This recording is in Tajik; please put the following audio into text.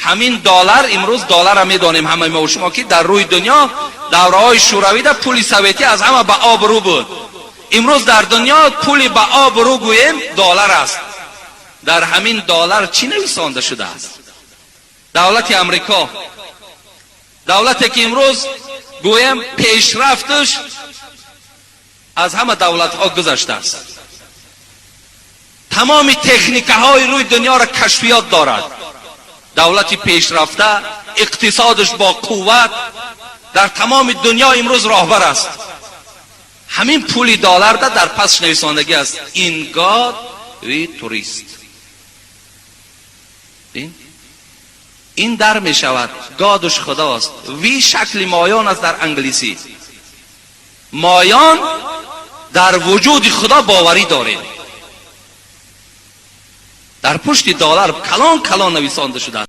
Ҳамин доллар, имрӯз долларро медонем ҳамаи мо шумо, ки дар рӯи дунё давраҳои шӯравида пули советӣ аз ҳама ба обрӯ буд. Имрӯз дар дунё пули ба обрӯ гӯем, доллар аст. Дар ҳамин доллар чӣ нависонда шудааст? Давлати Амрико, давлате ки имрӯз гӯем пешрафташ аз ҳама давлатҳо гузаштааст, тамоми техникаҳои рӯи дунёро кашфиёт дорад, давлати пешрафта, иқтисодаш бо қувват, дар тамоми дунё имрӯз роҳбар аст. Ҳамин пули долларда дар пасш нависондагӣ аст: "In God we trust". Ин дар мешавад God уш худост, we шакли моён аст дар англисӣ. Моён дар вуҷуди худо боварӣ дорем. Дар пушти доллар калон калон нависонда шудааст.